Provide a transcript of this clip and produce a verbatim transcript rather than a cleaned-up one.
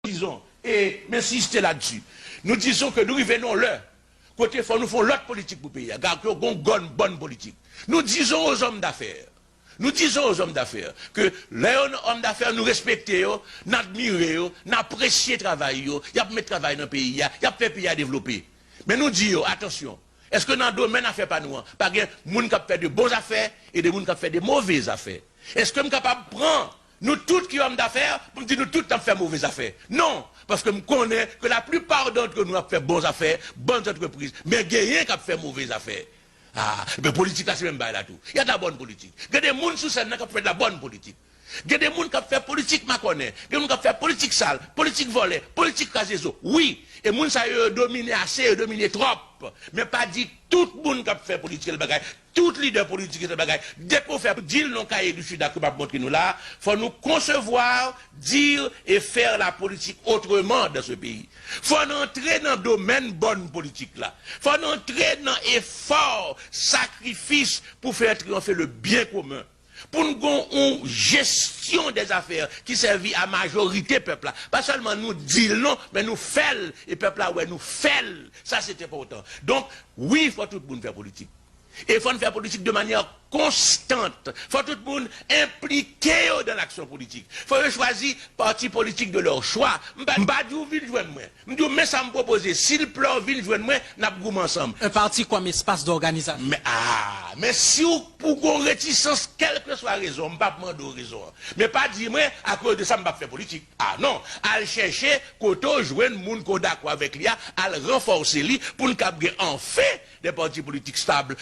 dizon, e m ensiste ladsi. Nou dizon ke nou rive nan lè kote fò nou fè yon lòt politik pou peyi a. Gad yo gon gòn bòn politik. Nou dizon aux hommes d'affaires. Nou dizon aux hommes d'affaires ke lè yo nan òm dafè, nou respekte yo, n admire yo, n apresye travay yo, y ap met travay nan peyi a, y ap fè peyi a devlope. Men nou di yo, atansyon, èske nan domèn afè pa nou an, pa gen moun k ap fè de bon zafè e de moun k ap fè de move zafè? Èske m kapab pran nou tout ki òm dafè pou m di nou tout n ap fè move zafè? Non, paske m konnen ke la plupart d'entre nous ap fè bon zafè, bòn antrepriz, men genyen k ap fè move zafè. Ah, men politik la se menm bagay la tou. Y a de la bonne politique. Gen de moun sou sèn nan k ap fè de la bonne politique. Gen de moun k ap fè politik makònè. Gen moun k ap fè politik sal, politik vòlè, politik kraze zo. Wi, e moun sa yo, yo domine ase, yo domine twòp. Men pa di tout moun k ap fè politik sèl bagay, tout lidè politik sèl bagay. Depi w fè di l nan Kaye di Sid la ke m ap montre nou la, fò nou concevoir, dire et faire la politique autrement dans ce pays. Fò n antre nan domèn bòn politik la. Fò n antre nan efò, sakrifis pou fè triyonfe le bien commun. Pou n gon yon jesyon dè zafè ki sèvi a majorite pèp la. Pa sèlman nou di l non, men nou fè l, e pèp la wè nou fè l. Sa se enpòtan. Donk, wi, fò tout moun fè politik. E fò n fè politik de manière constante. Fò tout moun enplike yo dans l'action politique. Fò yo chwazi parti politique de leur choix. M pa, m pa di w vin jwenn mwen. M di w men sa m pwopoze. Si l plè w vin jwenn mwen, n ap goumen ansanm. Un parti comme espace d'organisation. Men, ah, men si w pou gon retisans, kèlkeswa rezon, m p ap mande w rezon an. Men pa di mwen, akoz de sa, m p ap fè politik. Ah non, al chèche kote w jwenn moun ke w dakò avèk li a, al ranfòse li pou n kab gen anfen de parti politik stab.